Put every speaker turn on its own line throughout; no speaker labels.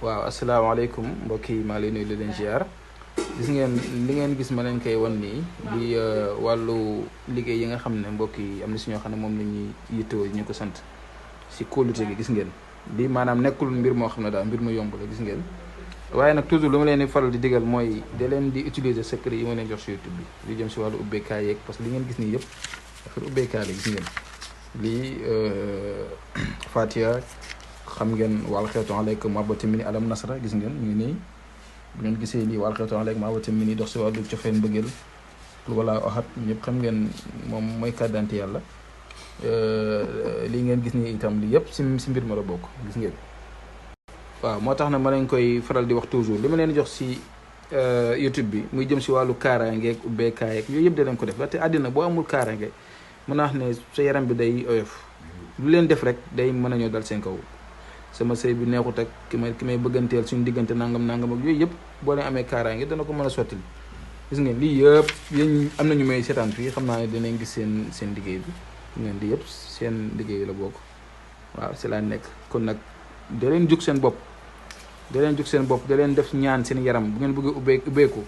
waaw asalaamaaleykum mbokk yi maa ngi leen nuyu di leen ziar gis ngeen li ngeen gis ma leen koy wan nii di wàllu liggéey yi nga xam ne mbokk yi am na si ñoo xam ne moom la ñuy yittewoo ñu ko sant si kóolute gi gis ngeen lii maanaam nekkul mbir moo xam ne daal mbir mu yomb la gis ngeen waaye nag toujours lu ma leen di faral di digal mooy da leen di utiliser secret yi ma leen jox si YouTube bi li jëm si wàllu ubbeekaay yeeg parce que li ngeen gis nii yëpp affaire ubbeekaay la gis ngeen lii Fatiha xam ngeen wal xeetu aleykum mabati mini alam nasra gis ngeen mu ngi nii bu ngeen gisee lii wal xeetu aleykum mabati mini dox si wàllu cofeen mbëggeel lu wala axat ñëpp xam ngeen moom mooy kàddanti yàlla lii ngeen gis nii itam lii yëpp si mbir ma la bokk gis ngeen waaw moo tax na ma leen koy faral di wax toujours li ma leen jox si YouTube bi muy jëm si wàllu kaaraangeeg ubbeekaay ak yooyu yëpp da leen ko def ndaxte àddina boo amul kaaraange mën naa wax ne sa yaram bi day oyof lu leen def rek day mën a ñëw dal seen kaw sama sëy bi neexut ak ki may bëgganteel suñu diggante nangam ak yooyu yëpp boo leen amee kaaraange dana ko mën a sottil gis ngeen lii yëpp yéen am na ñu may seetaan fii xam naa ne dinañ gis seen liggéey bi ngeen di yëpp seen liggéey la bokk waaw si laa nekk kon nag da leen jug seen bopp da leen def ñaan seen yaram bu ngeen bëggee ubbeeku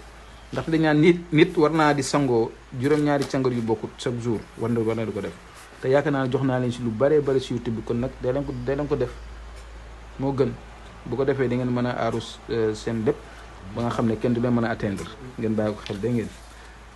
ndax dañ naan nit war naa di sangoo juróom-ñaari cangar yu bokkut chaque jour war na di ko def te yaakaar naa jox naa leen si lu bëree bëri si YouTube bi kon nag da leen ko def moo gën bu ko defee da ngeen mën a aaru seen lépp ba nga xam ne kenn du leen mën a atteindre ngeen bàyyi ko xel dégg ngeen